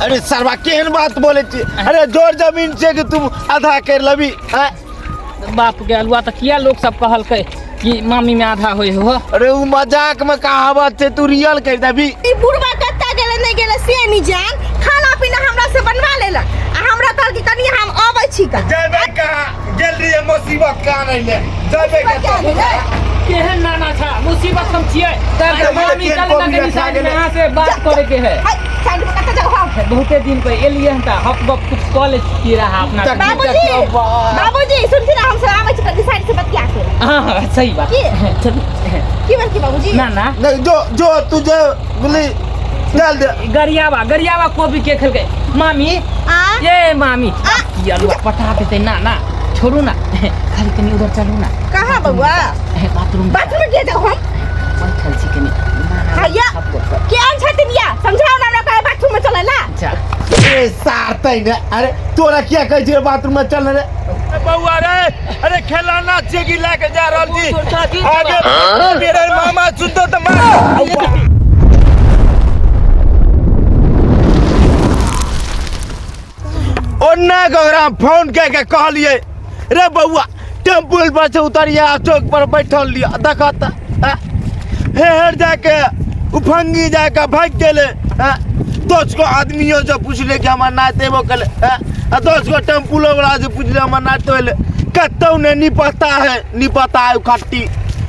अरे सरवा केहन बात बोले छी? अरे जोर जमीन छै कि तू आधा कर लेबी, हैं? बाप के अलुआ, तऽ किया लोक सब कहलकै कि मामी में आधा होइ हो? अरे उ मजाक में कहावत छै, तू रियल कह देबी। ई बुढ़वा कत्ता गेलै नहि गेलै से नहि जान, खाना पीना हमरा से बनवा लेलक आ हमरा कहल कि कनि हम अबै छी का। जेबे कहाँ गेल रहियै मुसीबत कहाँ नहीं ले जेबे कहाँ? केहन नाना छा, मुसीबत हम छियै। तब अरे मामी, केहन चल ना कोबी कनी रखा साइड में गेलै? अहाँ से बात करे के है। हाय, साइड में कत्ता जाओ हम। बहुते दिन पे एलियै हन तऽ हप गप कुछ कऽ ले छी रहा अपना। तक- बाबूजी, बाबूजी सुनथिन, हम सब आबै छी कनि साइड से बतिया के। हाँ हाँ, सही बात। की? चलू। की भेल की बाबूजी? ना ना। नहीं, जो जो तू जो बोली चल दे। गरियाबा गरियाबा कोबी के खेलकै मामी? आ? ये मामी, आ? की अलुआ पटा देतै। ना ना, छोड़ू ना, खाली कनी उधर चलू ना। कहाँ बउआ? बाथरूम। बाथरूम में के जाऊ हम? बैठल छी कनी ना ना। हैया। सब गप कर। केहन छथिन या समझाओ ना हमरा, कहे बाथरूम में चले ला। जा। ए सार तै ने, अरे तोरा किया कहै छियै बाथरूम में चल रे? बउआ रे, अरे खेलौना छियै कि लए के जा रहल छी? आगे मेरे मामा सुनतो तऽ मार। ओन्ना के ओकरा हम फोन कए के कहलियै, रे बउआ टेम्पू पर से उतरिया, चौक पर बैठल लिया। देखऽ तऽ हे हेर जाके उफंगी जाके भागि गेलै। 10 गो आदमियो से पुछले कि हमर नाति एबो केलै, आ 10 गो टेम्पुलो वाला से पुछले हमर नाति एलै, कतौ नहि। नि पता है, नि पता है। उखट्टी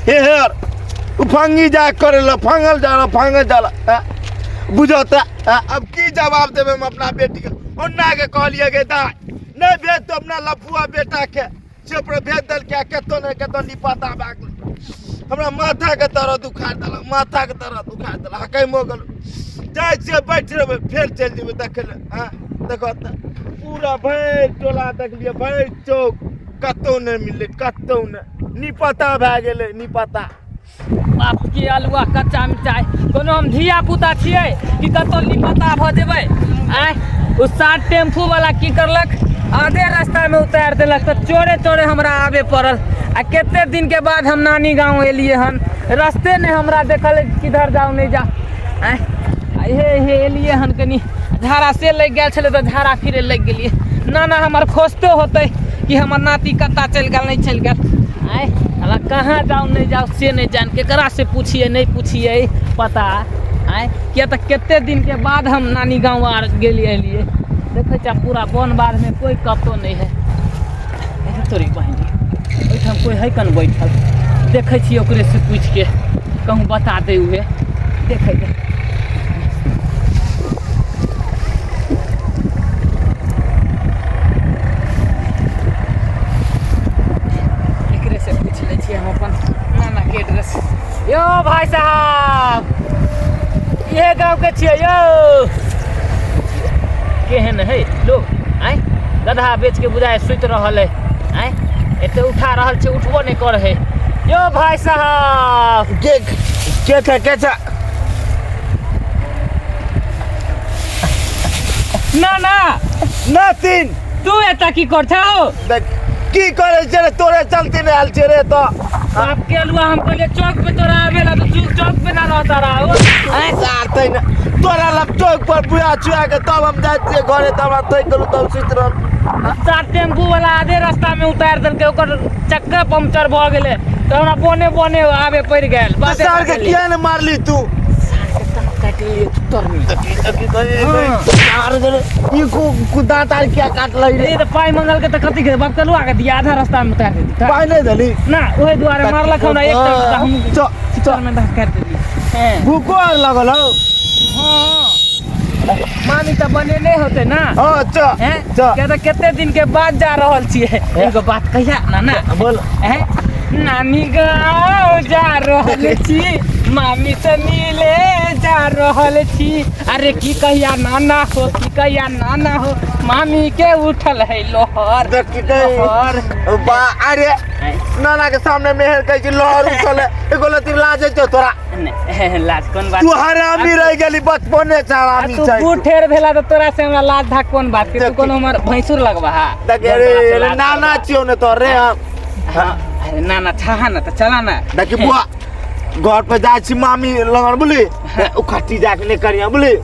हे हेर उफंगी जा करे ला फांगल जाला, फांगल जाला। बुझो तऽ अब की जवाब देबै हम अपना बेटीके? ओन्ना के कहलियै गे दाइ, नहि भेज तो अपना लफुआ बेटा के, से पर भेज देलकै। कतौ नहि कतौ निपता भए गेलै। हमरा माथाके दर्द उखाड़ि देलक, माथाके दर्द उखाड़ि देलक। हकैमो गेलहुँ, जाइ छियै बैठ रहबै, फेर चलि जेबै देखै लए। हँ, देखो तऽ पूरा भरि टोला देखलियै, भरि चौक, कतौ नहि मिललै, कतौ नहि। निपता भए गेलै, निपता। बाप के अलुआ कच्चा मिरचाइ, कोनो हम धिया पुता छियै कि कतौ निपता भऽ जेबै? आँय, ओ सात टेम्पू वाला की करलक, आधे रास्तामे उतारि देलक तऽ चोरे चोरे हमरा आबे पड़ल। आ कते दिनके बाद हम नानी गाँव एलियै हन, रस्ते नहि हमरा देखल किधर जाउ नहि जाउ। आँय, आ हे हे एलियै हन, कनि झाड़ा से लागि गेल छलै तऽ झाड़ा फिरे लागि गेलियै। नाना हमर खोजतो होतै कि हमर नाती कतऽ चलि गेल, नहि चलि गेल। आँय, अला कहाँ जाउ नहि जाउ से नहि जान, केकरा से पूछिए नहि पूछिए पता। आँय, किया तऽ कते दिनके बाद हम नानी गाँव आर गेलियै एलियै। देखै छियै पूरा वन बाधमे कोइ कतौ नहि है। तोरी बहिनी, ओहिठाम कोइ है कन बैठल? देखै छियै, ओकरे से पूछिके कहूँ बता दे उहे। देखै दे, एकरे से पूछ लै छियै हम अपन नाना के एड्रेस। यौ भाई साहब, इहे गाँव के छियै यौ? केहन है लोग? आँय, गधा बेच के बुझाय सुति रहल है। आँय, एते उठा रहल छै, उठबो नहि कर है। यौ भाई साहब। के के छै, के छै? ना ना। नातिन। तू एतऽ की कर छौ? देख की करे छै रे, तोरे चलते ने आयल छै रे तो। बाप के अलुआ, हम कहलिए चौक पे तोरा आवेला तो तू चौक पे ना रहता रहा हो। आँय सार तै ने तोरा लग चौक पर बुआ छुआ के तब हम जाइ छियै घरे, तब हमरा थकि गेलहुँ तब सुति रहल। सात टेम्पू वाला आधे रास्ता में उतार देलकै, ओकर चक्का पंक्चर भऽ गेलै तऽ हमरा बोने बोने आबे पड़ि गेल। तऽ सार के किया ने मारली तू? काटि लेलियै तर में। सार गेलै ई कु दाँत आर किया काटलै रे? ई तऽ पाइ मंगल के तऽ कथी के बाप कलुआ के दिया, आधा रास्ता में उतार देती। पाइ नहि देली? ना, ओहि दुआरे मारलक हमरा एक तऽ हम चल तर में दाँत काटि देली। हैं। भूखो आर लगल हौ? हाँ, मामी तऽ बनेने होते ना। हँ, चल। हैं? चल। किया तऽ कते दिन के बाद जा रहल छियै। एगो बात कहिया ना ना? बोल। हैं? नानी गाँव जा रहल छी, मामी से मिले जा रहल छी। अरे की कहिया नाना हो, की कहिया नाना हो, मामी के उठल है लोहर। देख की कही। लोहर। बा, अरे नाना के सामने मेहर कहै छी लहर उठल है, एगो लती लाज छै तोरा? नहि, लाज कोन बात? तू हरामी रह गेली, बचपने से आ हरामी तू छै। बूढ़ ठेर भेला तऽ तोरा से हमरा लाज धाक कोन बात के? तू देख। कोनो हमर भैंसुर लगबा हा? देख, अरे अरे नाना छियौ ने तोर रे हम। हाँ, अरे नाना छहा ना तऽ चला ना। देखी बुआ, घर पे जाइ छी मामी लगन, बुझली? उखट्टी जाके नहि करिया, बुझली?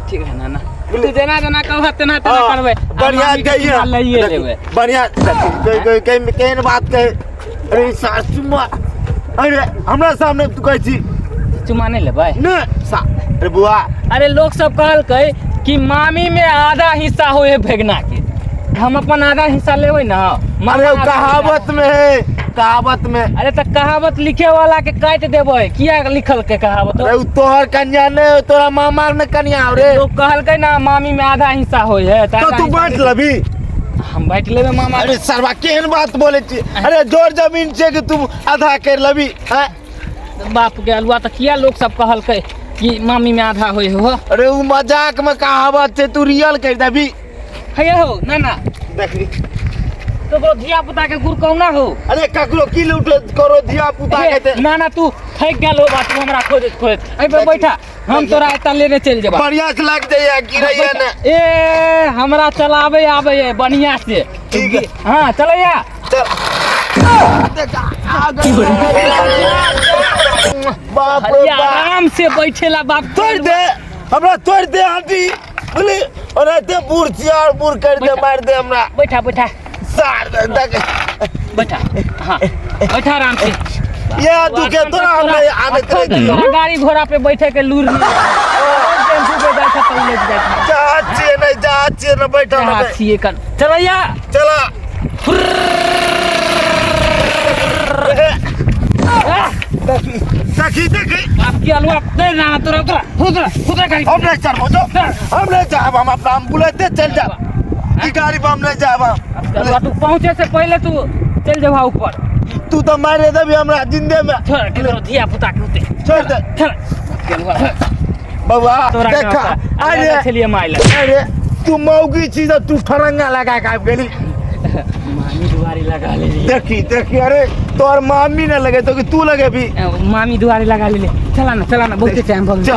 ठीक है नाना। तू जेना जेना कहबह तेना तेना करबै। आ बढ़िया मामी के कहिए चुमा लइए लेबै। बढ़िया केहन बात कहे। अरे सासू माँ, अरे हमरा सामने तू कहै छी चुमा नहि लेबै? नहि सा अरे बुआ। अरे लोक सब कहलकै कि मामी में आधा हिस्सा होए है भेगना के, हम अपन आधा हिस्सा लेबै ना। मामा अरे आधा कहावत में है, कहावत में। अरे तऽ कहावत लिखे वाला के काटि देबै, किया लिखलकै कहावत? अरे उ तोहर कन्या नहीं, तोरा मामा ने कन्या हो रे। लोग कहलकै ना मामी में आधा हिस्सा होय है, तऽ तो आधा तू हिस्सा बांट लबी? हम बांटि लेबै मामा। अरे सरवा केहन बात बोले छी। अरे जोर जमीन छै कि तू आधा कर लबी हैं? बाप के अलुआ, तऽ किया लोग सब कहलकै कि मामी में आधा होय हो? अरे उ मजाक में कहावत छै, तू रियल कर देबी। हे हो ना ना। देखी तोरो धिया पुता के गुड़ कौना हो? अरे ककरो की लूट करो धिया पुता के ते। ना ना, तू थक गेल हो बात, तू हमरा खोजैत खोजैत एहि पर बैठा, हम तोरा एतऽ लेने चलि जेबा। बढ़िया से लाग जाइए, गिरैया ने। ए हमरा चलाबे आबे है बढ़िया से। ठीक है। हाँ चलैया। चल। देख, आ गई। बाप रे हलिया, बाप। आराम से बैठेला बाप। तोड़ दे हमरा, तोड़ दे आंटी बोली और दे बूढ़ छिया और बूढ़ कर दे, मार दे हमरा। बैठा बैठा। सार देख। बैठा, हाँ बैठा आराम से। ये दुखे तोरा हमरा आदत रहे। तोरा गाड़ी घोड़ा पे बैठे के लूर नहीं। टेम्पू पे जाइ छै तऽ ले जाइ छै। जहाज छियै नहि, जहाज छियै ने, बैठल जहाज रहबै। छियै कन। चलैया। चला। देखी देखी देखी। बाप की अलुआ नहीं ना तोरा, उतरा उतरा उतरा गाड़ी। हम नहीं चढ़बो जो, हम नहीं जाब, हम अपना हम बुलाते चल जाब ई गाड़ी पर, हम नहीं जाब हम। अलुआ, तू पहुँचे से पहले तू चल जेबा ऊपर। तू तो मारे देबी हमरा जिंदे में। छोड़ केकरो धिया पुता के होते। छोड़ दे। छोड़ बाप के अलुआ। बउआ तोरा के देखा। होता। अरे अरे छलिए माइल। अरे तू मौगी छी तऽ तू ठरंगा लगा के आबि गेली। मामी दुआरी लगा लेली। देखी देखी, अरे तोहर मामी ने लगे तो कि तू लगेबी? मामी दुआरी लगा लेली। चला ना चला ना, बहुते टाइम भऽ गेल। चल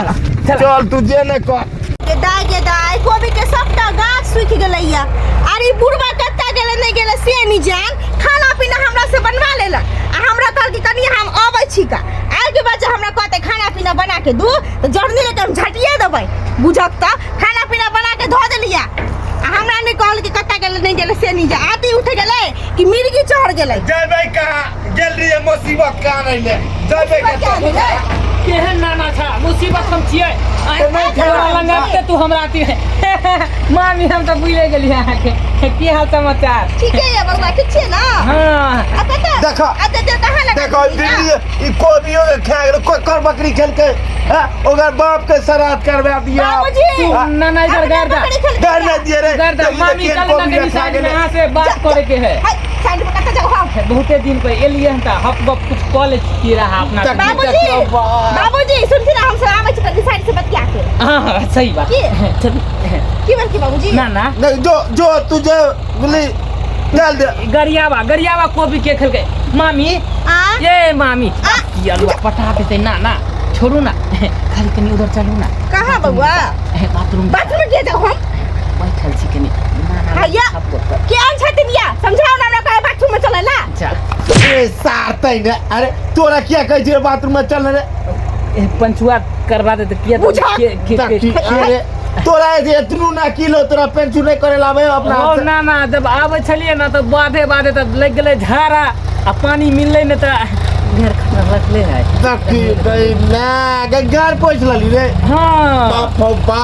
चला। चल, तू जे ने कह। गे दाय गे दाय, कोबी के सबटा गाछ सूखि गेलैया। अरे बुढ़बा कत्ता गेलै नहि गेलै से नहि जान। खाना पीना हमरा से बनवा लेलक आ हमरा कहल कि कनि हम अबै छी का। आबि के बाद जे हमरा कहतै खाना पीना बना के दू तऽ जरनी लेके हम झटिए देबै। बुझक तऽ खाना पीना बना के धऽ देलिया आ हमरा नहि कहल कि कत्ता गेलै नहि गेलै से नहि जान। आती उठि गेलै कि मिर्गी चढ़ गेलै। जेबै कहाँ गेल रहियै मुसीबत कहाँ नहीं ले जेबै मुसीबत कतऽ? कहाँ भेलै? केहन नाना छा, मुसीबत हम छियै। तऽ नहि तोरा खेबै। लग आबिते तू हमरा अथी है। मामी हम तऽ भूले गेलियै अहाँके। की हाल समाचार? ठीके ये बउआ, ठीक छियै ना? हाँ। आ कतऽ? देखो। आ तऽ कहाँ लगा देखो देलियै? भिंडी ई कोबियो के खा गेल, कोकर बकरी खेलकै हैं, ओकर बाप के श्राद्ध करवा दिया। बाबूजी! तू नाना इधर अपने गाड़ दा। बकरी खेलकै। डर नहीं दिए रे। गाड़ दा। देखी मामी देखी, चल ना कोबी कनी के खा साइड में गेलै। अहाँ से बात करे के है। हाय, साइड में कतऽ जाउ हम? बहुते दिन पर एलियै हन तऽ हप गप कुछ कऽ लै छी रहा अपना। तक- बाबूजी, देखियौ बा। बाबूजी सुनथिन ना, हम सब आबै छी कनी साइड से बतिया के। हाँ हाँ सही बात। की? चलू। की भेल की बाबूजी? ना ना। नहीं जो जो तू जो बोली चल दे। गरियाबा गरियाबा कोबी के खेलकै मामी। आ? ये मामी आ? की अलुआ पटा देतै। ना ना छोड़ू ना, खाली कनी उधर चलू ना। कहाँ बउआ? बाथरूम। बाथरूम में किया जाउ हम? बैठल छी कनी। ना ना। हैया। हप गप कर। केहन छथिन या समझाओ ना हमरा, कहे बाथरूम में चलै ला। जा। ए सार तै ने, अरे तोरा किया कहै छियै बाथरूम में चल रे? ए, पंचुआ करवा दे तऽ किया बुझा। के के देखी, के अरे तोरा जे एतनू ना किलो तोरा पेंचू नहीं करे लाबे अपना ओ हाथ से। ना ना, जब आबै छलियै ना तऽ बाधे बाधे तऽ लागि गेलै झाड़ा आ पानी मिललै नहि तऽ घर खतर रखले है। देखी दै ना गंगार पोछ लली रे। हाँ। बाप हो बा,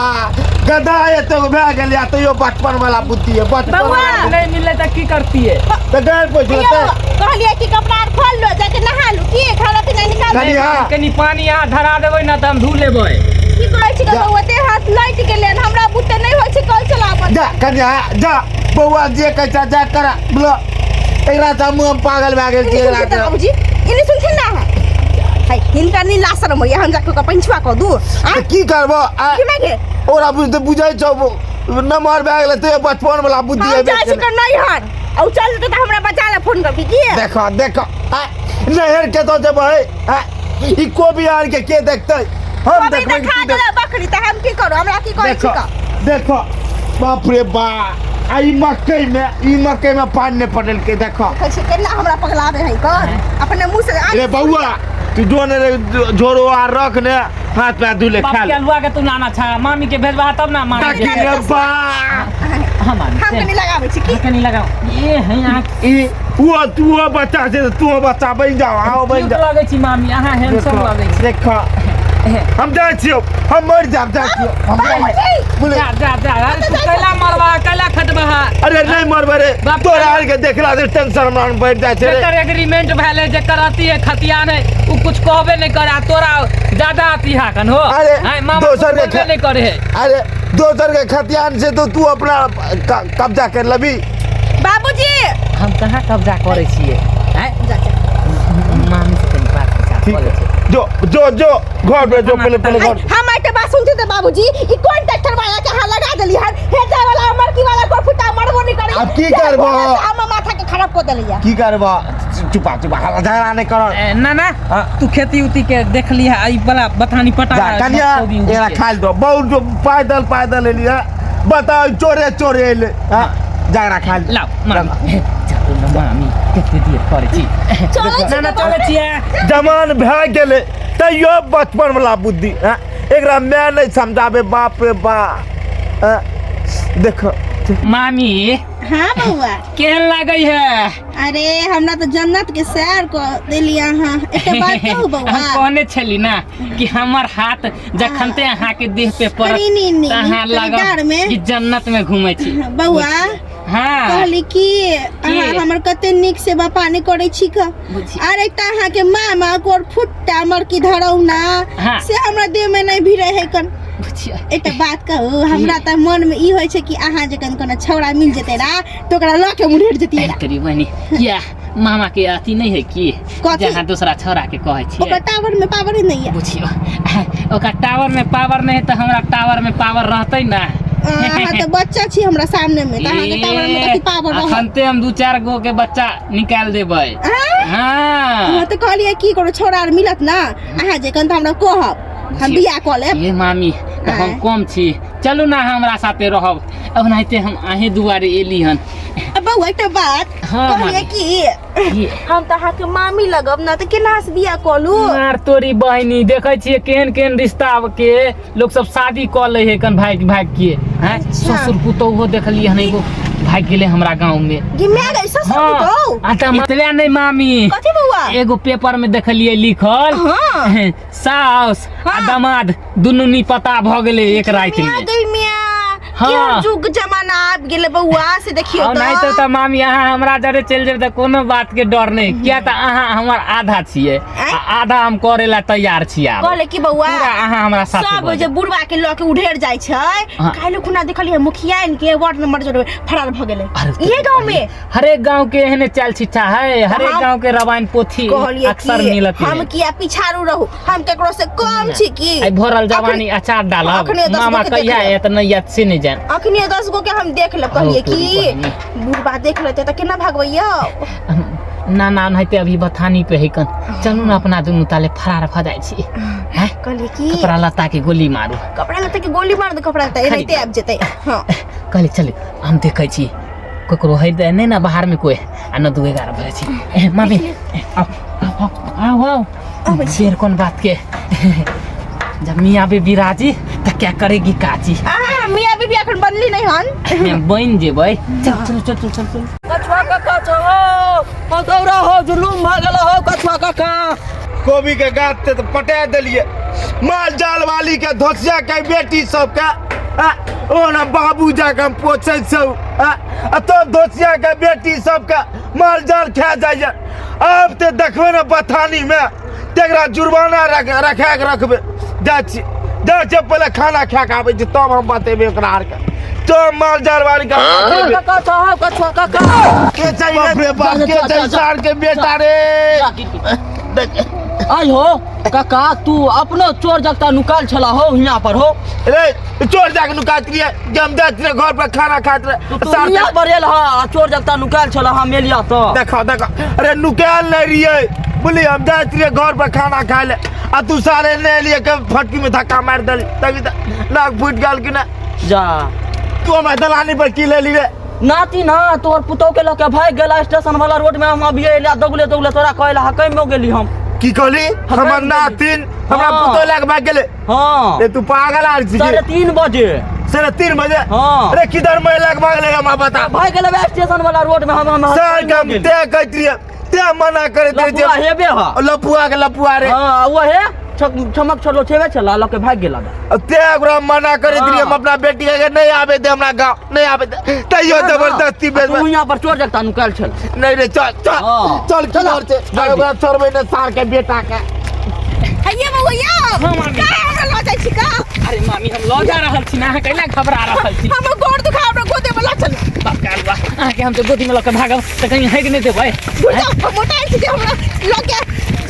गधा एते भए गेल या तैयो बचपन वाला बुद्धि है, बचपन बउआ। वाला। नहीं मिललै तऽ की करतियै? तऽ गारि पोछि यौ, लेतै। कहलियै कि कपड़ा आर खोल लो, जाके नहा लू, की खाना पीना निकाल। कनी हाँ। कनी पानी अहाँ धरा देबै ना तऽ हम धो लेबै। की कहै छी जा। बउआ, देह हाथ लटि गेलै हन, हमरा बुते नहि होइ छै कल चलाबऽ। जा कनिया जा, बौआ जे कहै छै जा करा बोलो। एकरा तऽ हमहूँ हम पागल भए गेल छी इने एकरा सुनथिन से। बाबूजी, इने सुनथिन ना। हाय, हिनका नहीं लाशरम होइया, हम जाके ओकरा पंछुआ कऽ दू। आ तऽ की करबो आ? की मागे? ओकरा बुझते बुझै छौ नमहर भए गेलै तैयो बचपन वाला बुद्धि हम हेबे जाइ छी केलै। कर नैहर, आ उ चल जेतै तऽ हमरा बचा ले फोन करबी की? देखो देखो, आ नहर के तो जेबै, आ ई कोबी आर के के देखतै? हम कोबी देखबै तऽ कि खा तू देख। गेलै बकरी, तऽ हम की करू, हमरा की कहै छी देखो कऽ? देखो, बाप रे बा, आ ई मकई में, ई मकई में पानि नहि पटेलकै। देखो देखै छी केना हमरा पगलाबै है कर अपने मुँह से। रे बउआ, तू जो ने रे झोरो आर रख ने, हाथ पैर धुले बाप खा के ले। अलुआ के तू नाना छा मामी के भेजबा तब ना मामी के ताकि रे बा हाँ मामी हम से। कनी लगाबै छी की हाँ, कनी लगाओ ये है यहाँ ई वो तू बच्चा छै तू बच्चा बनि जाओ आओ बनि क्यूट जाओ लगै छी मामी अहाँ हैंडसम लगै छी देखो हम जाइ छियौ हम मरि जाब जाइ छियौ हम बाबूजी! बोले जा जा जा अरे तू कैला मरबा कैला खटबा अरे नहीं मरबे रे बाप तोरा आर के देखला से टेंशन हमरा बढ़ जाइ छै रे जेकर एग्रीमेंट भेलै जेकर अथी है खतियान है उ कुछ कहबे नहीं करे आ तोरा ज्यादा अथी है कन हो अरे, आय, मामा दोसर कुछ के बोलबे नहीं करे है अरे दोसर के खतियान से तो तू अपना कब्जा कर लबी बाबूजी हम कहाँ कब्जा करे छियै आय जा जा मामी से कनी बात विचार ठीक कऽ लै है छियै। जो जो जो घर पे जो पहले पहले आई, घर हम एकटा बात सुनते तऽ बाबूजी ई कोन ट्रैक्टर वाला के अहाँ लगा देली हन हे जाय वाला मरकी वाला कोई फुटा मरबो नहीं करे आब की करबो? हम माथा के खराब कऽ देलियै की करबा चुपा चुपा झगड़ा नहीं कर ए, ना ना हाँ। तू खेती उती के देख लिहा ई वाला बथानी पटा जा कनिया एकरा खाइल दो बहुत जो पैदल पैदल एलियै बताओ चोरे चोरे एलै हाँ झगड़ा खाइल लाओ मामी चलू ना मामी कते देर करै छी चलै छी ना ना तऽ चलै छियै जमान भए गेलै तैयो बचपन वाला बुद्धि हाँ एकरा माय नहीं समझाबे बाप रे बा हाँ, देखो मामी हाँ बौआ केहन लागै है अरे हमरा तऽ जन्नत के सैर कऽ देली अहाँ एकटा बात कहू बौआ हम कहने छली ना कि हमर हाथ जखनते अहाँ के देह पे पड़त कनी नी- नी- तऽ अहाँ कनी लागत डाँर में। कि जन्नत में घूमै छी बौआ हाँ कहली कि अहाँ हमर कते नीक सेवा पानी करै छी क बुझी। आर एकटा अहाँके मामा कोर फुट्टा मरकी धरौना हाँ। से हमरा देह में नहीं भी रहे कन बुझियौ। एकटा बात कहू हमरा तऽ मन में ई होइ छै कि अहाँ जखन कोनो छौड़ा मिल जेतै रा तऽ ओकरा लऽ के मुड़ेर जेतियै रा तेरी बहिनी किया मामा के अथी नहीं है की कथी? जहाँ दूसरा छौड़ा के कहै छियै ओकर टावर में पावर ही नहीं है बुझियौ ओकर टावर में पावर नहीं है तऽ हमरा टावर में पावर रहतै ना अहाँ तऽ बच्चा छी हमरा सामने में तऽ अहाँके टावर में कथी पावर रहत अखनते हम दू चार गो के बच्चा निकाल देबै आँय? हाँ अहाँ तऽ कहलियै की कोनो छौड़ा आर मिलत ना अहाँ जखन तऽ हमरा कहब हम बियाह कऽ लेब ये मामी तऽ हम आँय। कम छी चलू ना हमरा साथे रहब ओनाहिते हम अहीं दुआरे एली हन आ बौआ एकटा बात हाँ, कहलियै मामी। कि ये हम तऽ अहाँके मामी लगब ना तऽ केना से बियाह कऽ लू मार तोरी बहिनी देखै छियै केहन केहन रिश्ता के लोक सब शादी कऽ लै है कन भागि भागि के हैं अच्छा। ससुर पुतोहो देखलियै हन एगो भागि गेलै हमरा गाँव में गे माय गई ससुर हाँ पुतोहु आ तऽ मतबे नहि मामी कथी बौआ एगो पेपर में देखलियै लिखल हाँ। साउस आ हाँ। दामाद दुनू निपता भऽ गेलै एक राति मिया में गई मिया हाँ। केहन जुग जमाना आबि गेलै बौआ से देखियौ और नहीं तऽ तऽ मामी अहाँ हमरा जरे चलि जेबै तऽ कोनो बात के डर नहि किया तऽ अहाँ हमर आधा छियै आ आधा हम करे ला तैयार छी आब कहले कि बौआ पूरा अहाँ हमरा साथे सब भऽ जे बुढ़वा के लऽ के उढेर जाइ छै हाँ। काल्हि खुना देखलियै मुखियाइन के वार्ड नंबर जोड़े फरार भऽ गेलै अरे इहे गाँव में हरेक गांव के एहने चाल छिट्टा है हरेक हम गांव के रामायण पोथी कहलियै अक्सर कि मिलत हम है किया पिछाड़ू रहू हम केकरो से कम छी की आई भरल जवानी अचार डालब अखने दस मामा गो के कहिया देख लेब। आयत नहीं आयत से नहीं जान अखने 10 गो के हम देख लेब कहलियै हौ, तोरी कि बहिनी। बुढ़बा देख लेतै तऽ केना भगबैयौ ना ना ओनाहिते अभी बथानी पे है कन चलू ना अपना दुनू ताले फरार भऽ जाइ छी हैं कहलियै कि कपड़ा लत्ता के गोली मारू कपड़ा लत्ता के गोली मार दे कपड़ा लत्ता एनाहिते आबि जेतै हँ कहली चलू हम देखै छी ककरो है तऽ नहि ने बाहर में कोई आ न दू 11 बजे छी ए, मामी आओ आओ आओ आओ अबै छी। देर कोन बात के जब मियाँ बीबी राजी तऽ क्या करेगी काजी आ मियाँ बीबी अखन बनली नहीं हन बनि जेबै चल चल चल चल चल चल कछुआ काका छो हो दौड़ा हो जुलूम भऽ गेल हो कछुआ काका कोबी के गाछ ते तऽ पटा देलियै माल जाल वाली के धोसिया के बेटी सबके आ, ओ ना बाबू जाके हम पोछै छौ आ आ तब धोसिया के बेटी सबके माल जाल खा जाइए आब ते देखबै ने बथानी में तकरा जुर्माना रख रखा के रखबै जाइ छी जाइ छियै पहिले खाना खा के आबै छी तब हम बतेबै ओकरा आरके तब माल जाल वाली के हम बतेबै। काका छो हो कछुआ काका के छै बाप रे बाप के छै सार के बेटा रे आइ हो काका तू अपनो चोर जगता नुकाल छला हो हियाँ पर हो रे चोर जाके नुकाइत रहियै जे हम जाइत रहियै घर पर खाना खाइत रहे तू सार हियाँ पर एल हा चोर जगता नुकाल छला हम एलिया तो देखो देखो अरे नुकायल नहीं रहियै बुझलियै हम जाइत रहियै घर पर खाना खाय ले आ तू सारे नहि एलियै के फटकी में धक्का मारि देली तभी तऽ नाक फूटि गेल कि नहि जा तू हमरा दलानी पर की लेली रे नाती ना तोहर पुतोह के लऽ के भागि गेला स्टेशन वाला रोड में हम अभी एलिया दौगले दौगले तोरा कहला हकैम हो गेली हम की कहली हमर नातिन हमरा हाँ। पुतोह लए के भागि गेलै हाँ रे तू पागल आर छी 3:30 बजे 3:30 बजे हाँ। अरे किधर महिला के भाग ले हमरा बता भागि गेलै स्टेशन वाला रोड में हम सर के हम ते कहैत रहियै ते मना करैत रहियै लपुआ हेबे हा लपुआ के लपुआ रे हाँ वहे छमक छलो छेबे छला लके भागि गेला ते ओकरा मना करैत रहियै हम हाँ। अपना बेटी के नहीं आबे दे हमरा गाँव नहीं आबे दे तैयो जबरदस्ती बेच तू यहाँ पर चोर जगता नुकायल छल नहीं रे चल चल हाँ। चल किधर से चल। ओकरा छोड़बै ने सार के बेटा के हैये बौआ यौ हाँ, मामी। का हमरा लऽ जाइ छी का अरे मामी हम लऽ जा रहल छी ना अहाँ कैला घबरा रहल छी हमर गोड़ दुखा हमरा गोदे में लऽ चलू बाप के आलुआ अहाँके हम तऽ गोदीमे लऽ कऽ भागब तऽ कहीं हगि नहि देबै बुझ जाउ हम मोटायल छी जे हमरा लऽ के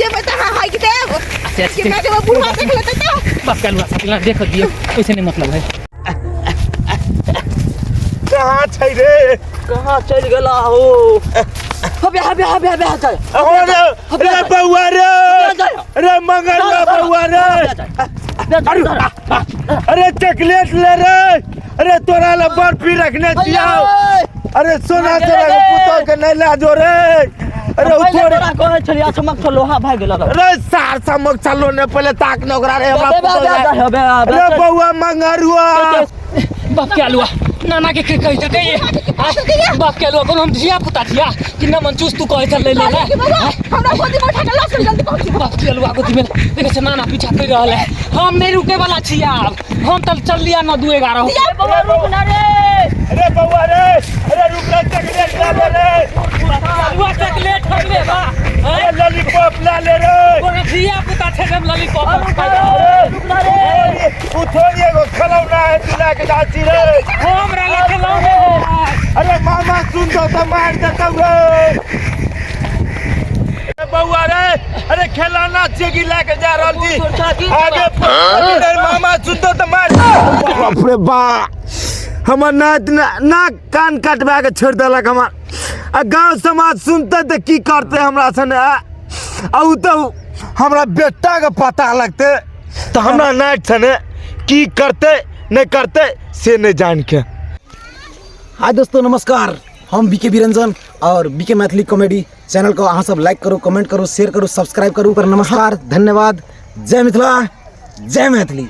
जेबै तऽ अहाँ हगि देब अच्छा, कि मैं जेबै बुढ़वा देख लेतै तऽ बाप के आलुआ साथी देख दियौ ओइसे नहि मतलब है कहाँ छै रे कहाँ चलि गेला हो हबे हबे हबे हबे चल अरे रे बउआ रे रे मंगल बउआ रे अरे अरे चॉकलेट ले रे अरे तोरा ला बर्फी रखने छियौ अरे सोना सोना के पुतोह के नहीं ला जो रे अरे उ थोड़े तोरा कहै छलियै चमक छलो लोहा भागि गेल रे सार समक चलो ने पहले ताक ने ओकरा रे हमरा पुतोह हबे रे बउआ मंगरुआ बाप के आलुआ नाना के कहि सकैए बाप के आलुआ कोनो हम धिया पुता छिया कि न मनचूस तू कहै छल ले ले कि बौआ हमरा गोदी में उठा के लऽ चलू जल्दी पहुँची बाप के आलुआ गोदी में देखै छै नाना पीछा करि रहल है हम नहीं रुके वाला छी आब हम तऽ चल लिया न 2 11 बौआ रुक ना रे अरे बउआ रे अरे रुक रे चॉकलेट ला ले रे आलुआ चॉकलेट हम लेबा अरे लॉलीपॉप ला ले रे कोनो धिया पुता छै हम लॉलीपॉप रुक ना रे उ थोड़ी एगो खिलौना है तू ला के जाची रे हमरा लग खिलौने है अरे मामा सुन दो तो मार देतौ रे अरे बउआ रे अरे खिलौना छियै कि ला के जा रहल छी आगे अरे मामा सुन दो तो मार बाप रे बा हमर नात नाक कान कटवा के छोड़ि देलक हमर आ गाँव समाज सुनते तऽ की करते हमरा सने आ उ तऽ हमरा बेटाके पता लगतै तऽ हमरा नाति सने की करते नहि करते से नहि जानिके हाय दोस्तों नमस्कार, हम बीके बिरंजन और बीके मैथिली कॉमेडी चैनल को अहाँ सब लाइक करू, कमेंट करू, शेयर करू, सब्सक्राइब करू। पर नमस्कार, धन्यवाद, जय मिथिला, जय मैथिली।